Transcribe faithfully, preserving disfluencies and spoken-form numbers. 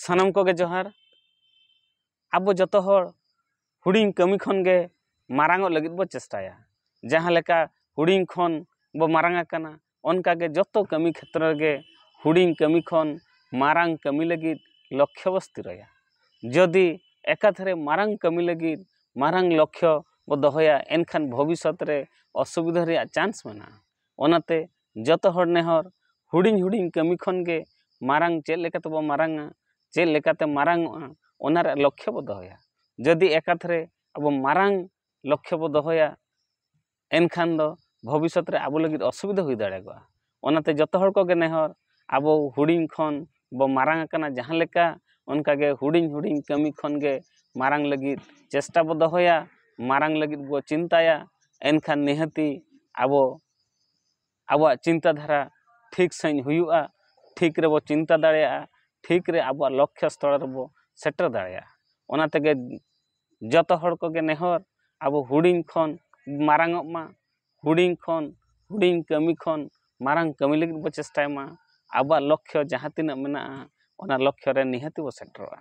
ᱥᱟᱱᱟᱢ ᱠᱚᱜᱮ ᱡᱚᱦᱟᱨ᱾ ᱟᱵᱚ ᱡᱚᱛᱚ ᱦᱚᱲ ᱦᱩᱰᱤᱧ ᱠᱟᱹᱢᱤ ᱠᱷᱚᱱ ᱜᱮ ᱢᱟᱨᱟᱝᱚᱜ ᱞᱟᱹᱜᱤᱫ ᱵᱚ ᱪᱮᱥᱴᱟᱭᱟ᱾ ᱡᱟᱦᱟᱸ ᱞᱮᱠᱟ ᱦᱩᱰᱤᱧ ᱠᱷᱚᱱ ᱵᱚ ᱢᱟᱨᱟᱝ ᱟᱠᱟᱱᱟ, ᱚᱱᱠᱟ ᱜᱮ ᱡᱚᱛᱚ ᱠᱟᱹᱢᱤ ᱠᱷᱮᱛᱨᱚ ᱨᱮᱜᱮ ᱦᱩᱰᱤᱧ ᱠᱟᱹᱢᱤ ᱠᱷᱚᱱ ᱢᱟᱨᱟᱝ ᱠᱟᱹᱢᱤ ᱞᱟᱹᱜᱤᱫ ᱞᱚᱠᱠᱷᱚ ᱵᱚ ᱥᱛᱷᱤᱨᱟᱭᱟ᱾ ᱡᱩᱫᱤ ᱮᱠᱟᱛᱷᱨᱮ ᱢᱟᱨᱟᱝ ᱠᱟᱹᱢᱤ ᱞᱟᱹᱜᱤᱫ ᱢᱟᱨᱟᱝ ᱞᱚᱠᱠᱷᱚ ᱵᱚ ᱫᱚᱦᱚᱭᱟ, ᱮᱱᱠᱷᱟᱱ ᱵᱷᱚᱵᱤᱥᱥᱚᱛ ᱨᱮ ᱚᱥᱩᱵᱤᱫᱷᱟ ᱨᱮᱭᱟᱜ ᱪᱟᱱᱥ ᱢᱮᱱᱟᱜᱼᱟ᱾ ᱚᱱᱟᱛᱮ ᱡᱚᱛᱚ ᱦᱚᱲ ᱱᱮᱦᱚᱨ ᱦᱩᱰᱤᱧ ᱦᱩᱰᱤᱧ ᱠᱟᱹᱢᱤ ᱠᱷᱚᱱ ᱜᱮ ᱢᱟᱨᱟᱝ ᱪᱮᱫ ᱞᱮᱠᱟ ᱛᱮᱵᱚ ᱢᱟᱨᱟᱝᱟ, ᱪᱮᱫ ᱞᱮᱠᱟᱛᱮ ᱢᱟᱨᱟᱝᱚᱜᱼᱟ, ᱚᱱᱟ ᱨᱮᱭᱟᱜ ᱞᱚᱠᱠᱷᱚ ᱵᱚ ᱫᱚᱦᱚᱭᱟ᱾ ᱡᱩᱫᱤ ᱮᱠᱟᱛᱷᱨᱮ ᱟᱵᱚ ᱢᱟᱨᱟᱝ ᱞᱚᱠᱠᱷᱚ ᱵᱚ ᱫᱚᱦᱚᱭᱟ, ᱮᱱᱠᱷᱟᱱ ᱫᱚ ᱵᱷᱚᱵᱤᱥᱥᱚᱛ ᱨᱮ ᱟᱵᱚ ᱞᱟᱹᱜᱤᱫ ᱚᱥᱩᱵᱤᱫᱷᱟ ᱦᱩᱭ ᱫᱟᱲᱮᱭᱟᱜᱼᱟ᱾ ᱚᱱᱟᱛᱮ ᱡᱚᱛᱚ ᱦᱚᱲ ᱠᱚᱜᱮ ᱱᱮᱦᱚᱨ ᱟᱵᱚ ᱦᱩᱰᱤᱧ ᱠᱷᱚᱱ ᱵᱚ ᱢᱟᱨᱟᱝ ᱟᱠᱟᱱᱟ ᱡᱟᱦᱟᱸ ᱞᱮᱠᱟ, ᱚᱱᱠᱟᱜᱮ ᱦᱩᱰᱤᱧ ᱦᱩᱰᱤᱧ ᱠᱟᱹᱢᱤ ᱠᱷᱚᱱ ᱜᱮ ᱢᱟᱨᱟᱝ ᱞᱟᱹᱜᱤᱫ ᱪᱮᱥᱴᱟ ᱵᱚ ᱫᱚᱦᱚᱭᱟ, ᱢᱟᱨᱟᱝ ᱞᱟᱹᱜᱤᱫ ᱵᱚ ᱪᱤᱱᱛᱟᱭᱟ᱾ ᱮᱱᱠᱷᱟᱱ ᱱᱤᱦᱟᱹᱛᱤ ᱟᱵᱚ ᱟᱵᱚᱣᱟᱜ ᱪᱤᱱᱛᱟᱹ ᱫᱷᱟᱨᱟ ᱴᱷᱤᱠ ᱥᱟᱺᱦᱤᱡ ᱦᱩᱭᱩᱜᱼᱟ, ᱴᱷᱤᱠ ᱨᱮᱵᱚ ᱪᱤᱱᱛᱟᱹ ᱫᱟᱲᱮᱭᱟᱜᱼᱟ, ᱴᱷᱤᱠ ᱨᱮ ᱟᱵᱚᱣᱟᱜ ᱞᱚᱠᱠᱷᱚ ᱥᱛᱷᱚᱞ ᱨᱮᱵᱚ ᱥᱮᱴᱮᱨ ᱫᱟᱲᱮᱭᱟᱜᱼᱟ᱾ ᱚᱱᱟ ᱛᱮᱜᱮ ᱡᱚᱛᱚ ᱦᱚᱲ ᱠᱚᱜᱮ ᱱᱮᱦᱚᱨ ᱟᱵᱚ ᱦᱩᱰᱤᱧ ᱠᱷᱚᱱ ᱢᱟᱨᱟᱝᱚᱜ ᱢᱟ, ᱦᱩᱰᱤᱧ ᱠᱷᱚᱱ ᱦᱩᱰᱤᱧ ᱠᱟᱹᱢᱤ ᱠᱷᱚᱱ ᱢᱟᱨᱟᱝ ᱠᱟᱹᱢᱤ ᱞᱟᱹᱜᱤᱫ ᱵᱚ ᱪᱮᱥᱴᱟᱭ ᱢᱟ᱾ ᱟᱵᱚᱣᱟᱜ ᱞᱚᱠᱠᱷᱚ ᱡᱟᱦᱟᱸ ᱛᱤᱱᱟᱹᱜ ᱢᱮᱱᱟᱜᱼᱟ, ᱚᱱᱟ ᱞᱚᱠᱠᱷᱚ ᱨᱮ ᱱᱤᱦᱟᱹᱛᱤ ᱵᱚ ᱥᱮᱴᱮᱨᱚᱜᱼᱟ᱾